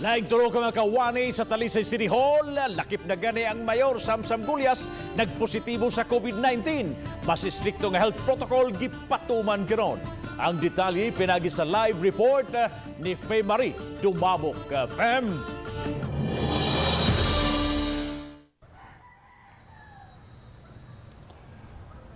Laing tulo ka mga kawani sa Talisay City Hall, lakip na gani ang Mayor Samsam Gullas, nagpositibo sa COVID-19. Mas istrikto nga health protocol gipatuman karon. Ang detalye pinagi sa live report ni Faye Marie Dumabok. Fem.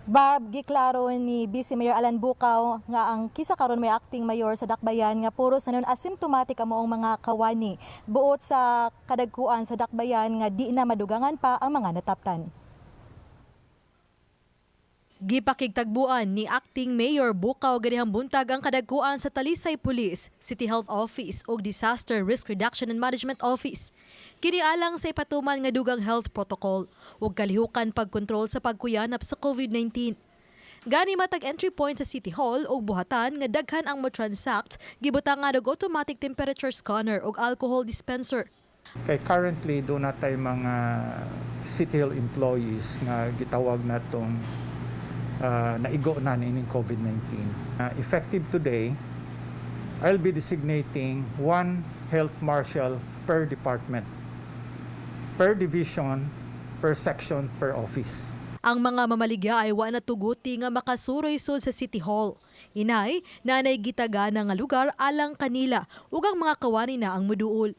Bob, giklaro ni Vice Mayor Alan Bukaw nga ang kisa karon may acting mayor sa Dakbayan nga puros na nun asymptomatic ang moong mga kawani. Buot sa kadagkuan sa Dakbayan nga di na madugangan pa ang mga nataptan. Gipakigtagbuan ni Acting Mayor Bukaw ganihang buntag ang kadagkuan sa Talisay Police, City Health Office ug Disaster Risk Reduction and Management Office. Kini alang sa ipatuman nga dugang health protocol ug kalihukan pagkontrol sa pagkuyanap sa COVID-19. Gani matag entry point sa City Hall ug buhatan nga daghan ang mo-transact, gibutangan og automatic temperature scanner ug alcohol dispenser. Kay currently do na tay mga City Hall employees nga gitawag natong naigo na niining COVID-19. Effective today, I'll be designating one health marshal per department, per division, per section, per office. Ang mga mamaligya ay wa na tuguti nga makasuroy sud sa City Hall. Inay, nanay gitagana nga lugar alang kanila ug ang mga kawani na ang muduol.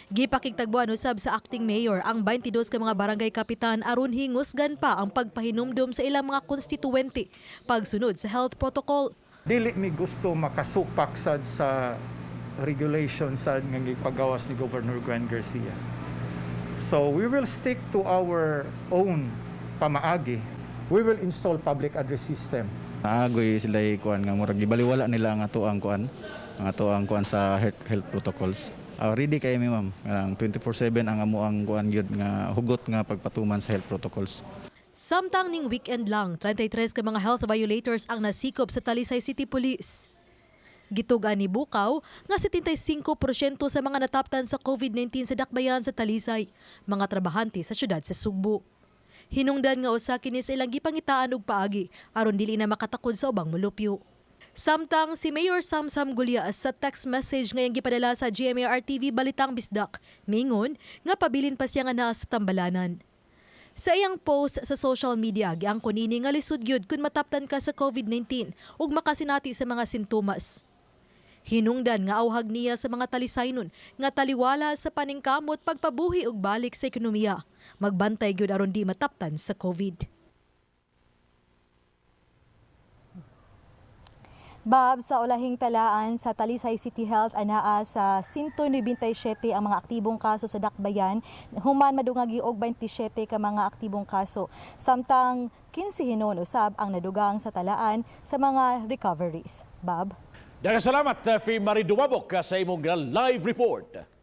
Gipakigtagbuan usab sa acting mayor ang 22 ka mga barangay kapitan aron hingusgan pa ang pagpahinumdom sa ilang mga konstituwente pagsunod sa health protocol. Dili mi gusto makasupak sad sa regulation sad nga gipagawas ni Governor Gwen Garcia. So we will stick to our own pamaagi. We will install public address system. Naagoy sila kuan nga murag gibaliwala nila ang atoang kuan, ang atoang kuan sa health protocols. Ready kay mi, ma'am. Ang 24/7 ang amo ang kuan gyud nga hugot nga pagpatuman sa health protocols. Samtang ning weekend lang, 33 ka mga health violators ang nasikop sa Talisay City Police. Gitug-an ni Bukaw nga 75% sa mga nataptan sa COVID-19 sa Dakbayan sa Talisay, mga trabahante sa syudad sa Sugbo. Hinungdan nga usa kini sa ilang gipangitaan og paagi aron dili na makatakod sa ubang molupyo. Samtang si Mayor Samsam Gullas, sa text message ngayong gipadala sa GMAR TV Balitang Bisdak, mingon nga pabilin pa siya nga naa sa tambalanan. Sa iyang post sa social media, giangkon nini nga lisod gyud kun mataptan ka sa COVID-19 ug makasinati sa mga sintomas. Hinungdan nga auhag niya sa mga Talisaynon nga taliwala sa paningkamot pagpabuhi ug balik sa ekonomiya. Magbantay gyud aron di mataptan sa COVID. Bob, sa ulahing talaan sa Talisay City Health, anaa sa 197 ang mga aktibong kaso sa Dakbayan, human madungagi og 27 ka mga aktibong kaso. Samtang 15 hinon usab ang nadugang sa talaan sa mga recoveries. Bob? Daghang salamat, Faye Marie Dumabok, sa imong live report.